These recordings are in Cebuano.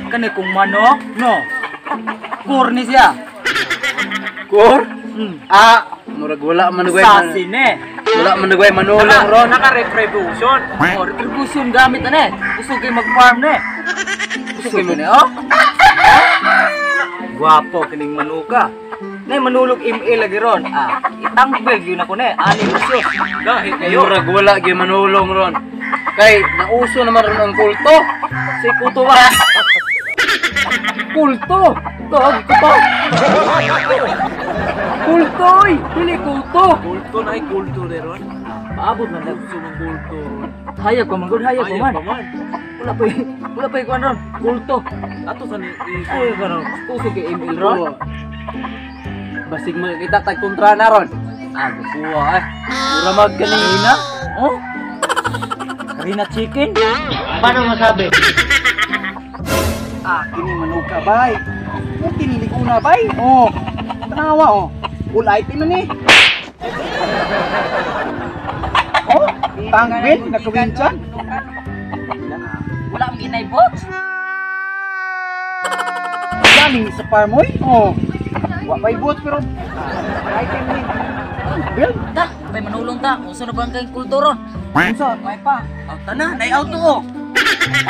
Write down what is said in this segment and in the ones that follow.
Kani kung manok, no. Core ni siya. Core? Ah, murag wala man gwe. Assassin eh. Wala man gwe manulong ron. Naka-retribution. Oh, retribution gamit ane. Gusto kay mag-farm ne. Gusto kay mo ne, oh. Guwapo kining manuka. Nay manulog ML lagi ron. Ah, itangbil gyud ako ne. Ani usos. Dahil kayo. Murag wala gyud manulong ron. Kay nauso naman ron ang kulto. Si kuto ba? Kulto. Tog kuto. Kulto oy, dili kulto. Kulto na ay kulto de ron. Paabot man lang Uso ng kulto ron. Hayag ko man gud, hayag ko man. pa man. Wala pa kuan ron. Kulto. Ato sa ni Ay karon, uso kay ML ron. Oo. Basig makita tag kontra na ron. Ah, kuha eh. Mura mag ganina. Oh. Karina chicken. Paano masabi? Ah, kini manuka bay. Mo tinili ko na bay. Oh. Tanawa oh. Full item man ni. Oh, tangbil nagkawinchan. Wala akong ginay box. Galing sa farm oy. Oh. Wa pay bots pero item ni. Bill, Ta, may manulong ta. Uso na ba ang kayong kulto ron? unsa may pa? Aw, tana, nay auto oh.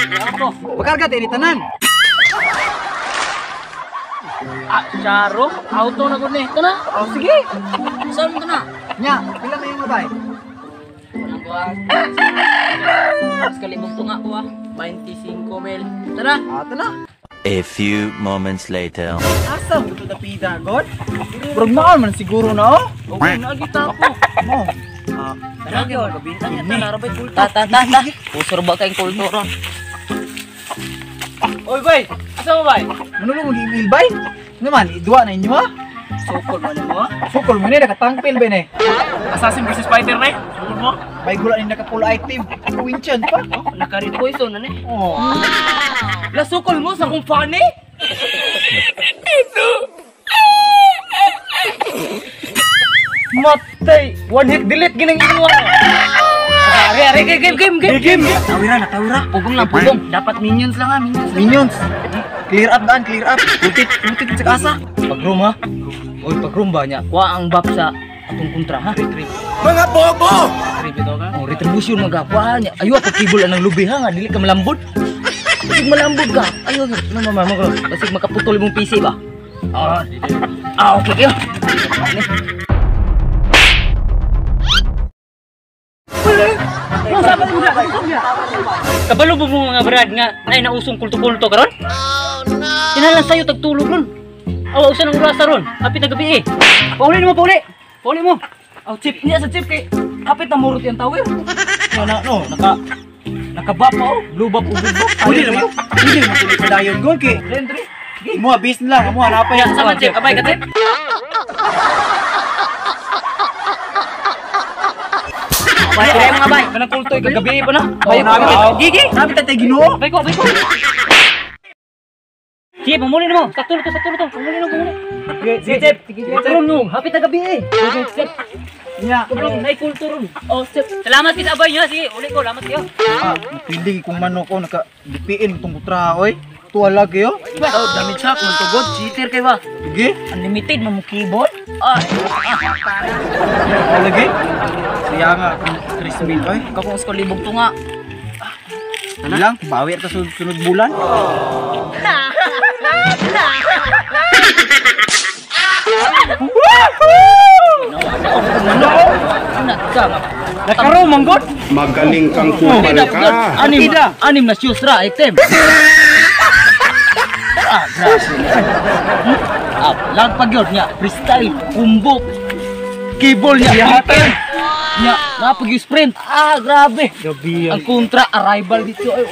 Nay auto. Pakarga ini tanan. Ah, Charo, auto na gud ni. Tana. Oh, sige. Saan mo na? Nya, pila may mo bay? Walang kuha. Mas kalibog tunga ko ah. 25 mil. Tara. Ah, tana. A few moments later. Asa mo to dapida god? Murag maon man siguro na oh. Okay na kita ko. Mo. Ah, Tara gyud. Kabintang ya ta narabay kulto. Ta ta ta ta. Usor ba kayong kulto ron? Oy bay, asa mo bay? Manulong mo email bay? Naman, iduwa na inyo ha? Sukol man mo. Sukol mo ni nakatangpil bay ni. Assassin versus Spider ne? Sukol mo? Bay gula ni naka full item. Winchan pa. Oh, naka-red poison na ni. Oh. La sukol mo sa kung funny? Matay! One hit delete ginang imo. Are are game game game Game. Tawira na tawira. Pugong lang pugong. Dapat minions lang ha, minions. Minions. Clear up daan, clear up. Putit, putit sa kasa. Pag-room ha. Oy, pag-room ba niya? Kuha ang buff sa atong kontra ha. Mga bobo! Oh, retribution magakuha niya. Ayo ako kibol anang lubi ha nga dili ka malambot. Basig malambot ka. Ayo, no mama mo. Basig makaputol imong PC ba? Ah, ah okay kayo. Kabalo mo mga brad nga nay nausong kulto-kulto karon? Oh no. Kinalan sayo tagtulog ron. Awa usa nang orasa ron. Hapit na gabi eh. Pauli mo, pauli. Pauli mo. Aw chip niya sa chip kay hapit na murot yang tower. Wala no, naka Nakabap pa oh, blue buff ug buff. Pwede naman. Pwede naman tuloy padayon gol kay. Entry. Imo bis lang, amo hanapay. Ya, sama chip, abay ka chip. Bay, ay mga bay. Kanang kulto kagabi pa na. Ayo Oh, Gigi. Nabi tatay Ginoo. Abay ko, abay ko. Chip, pamuli na mo. Sakto to, sakto to. Pamuli na, pamuli. Sige, chip. Ron nung, hapit na gabi eh. Chip. Nya. Ron, nay kulto ron. Oh, chip. Salamat kit abay niya. Sige, uli ko, salamat kayo. Ah, napili kong manok ko naka DPN itong kutra oy. Tuwa lagi oh. Oh, damage hack man tugod, cheater kay ba? Sige. Unlimited man mo keyboard. Ah, Oh, lagi. Siya nga 3 mil oy. kakong sa libog tunga. Ano lang, bawi ta sunod bulan. Nakaro manggod. Magaling kang kupal ka. Anim, anim na shoes ra item. Ah, grabe. Ah, lag pa gyud niya, freestyle, kumbo. Keyboard niya, item. Niya, napag sprint. Ah, grabe. Gabi Ang kontra arrival dito ay.